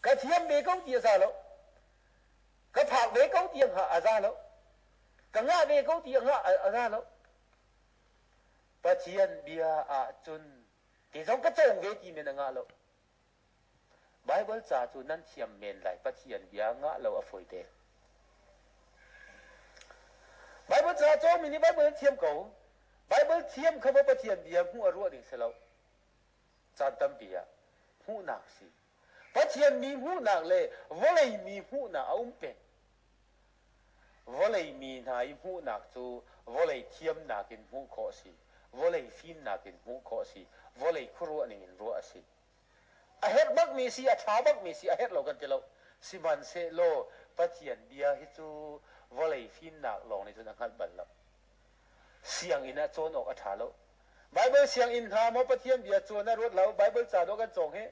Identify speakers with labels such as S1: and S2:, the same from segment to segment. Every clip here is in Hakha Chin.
S1: Ka thiam ve ko ti a za lo. Ka phak ve ko ti a za lo. Ka ngah ve ko ti a za lo. Pathian bia ahcun kei zong ka cawng ve ti men a ngah lo. Baibal ca cu nan thiam men lai Pathian bia ngah lo a fawite. Baibal ca cawngmi nih Baibal an thiam ko. Baibal thiam kha maw Pathian bia hmuh a ruah ding si lo. Caan tampi ah hmuhnak si. Pathian mi hmuhnak le vawlei mi hmuhnak a um peng. Vawlei mi hna i hmuhnak cu vawlei thiamnak in hmuh khawh a si, vawlei fimnak in hmuh khawh a si, vawlei khuaruah ning in ruah a si. A herh bakmi si, a ṭha bakmi si, a herh lo kan ti lo. Sihmanhsehlaw Pathian bia hi cu vawlei fimnak lawng nih cun a hngalh bal lo. Sianginn ah cawn awk a ṭha lo. Baibal sianginn hna maw Pathian bia cawn ah ruat lo, Baibal ca dawh kan cawng hi.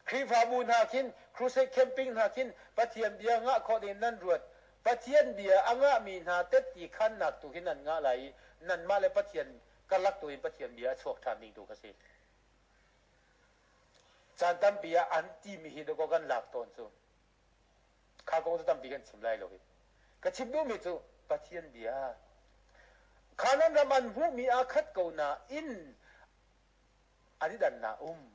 S1: Khrihfabu hna khin, crusade camping hna khin Pathian bia ngah khawh ding nan ruat. Pathian bia a ngahmi hna tetti khannak tu khi nan ngah lai i nanmah le Pathian karlak tu in Pathian bia a chuak ṭhan ding tu kha si. Caan tampi ah an timi hi dawkaw kan lak tawn cu. Kha kong cu tampi kan chim lai lo hi. Ka chim duhmi cu Pathian bia. Khanan ram an hmuhmi aa khat ko nain an i dannak um.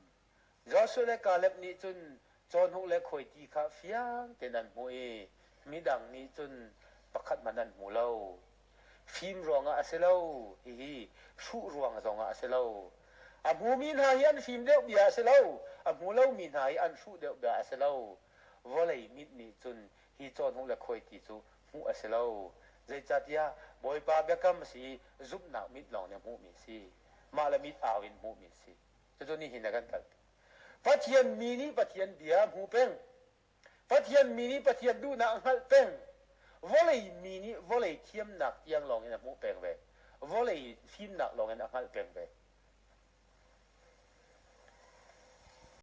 S1: Joshua le Caleb nih cun cawhnuk le khuaiti kha fiang tein an hmuh i midang nih cun pakhat hmanh an hmu lo. Fim ruangah a si lo, hihi hruh ruang zongah a si lo. A hmumi hna hi an fim deuh bia a si lo, a hmu lomi hna hi an hruh deuh bia a si lo. Vawlei mit nih cun hi cawhnuk le khuaiti cu hmuh a si lo. Zeicahtiah Bawipa biakam a si i zumhnak mit lawng nih a hmuhmi a si. Mah le mit au in hmuhmi a si. Cucu nihin ah kan kalpi. Pathian mi nih Pathian bia hmu peng. Pathian mi nih Pathian duhnak a hngalh peng. Vawlei mi nih vawlei thiamnak tiang lawng in a hmuh peng ve. Vawlei fimnak lawng in a hngalh peng ve.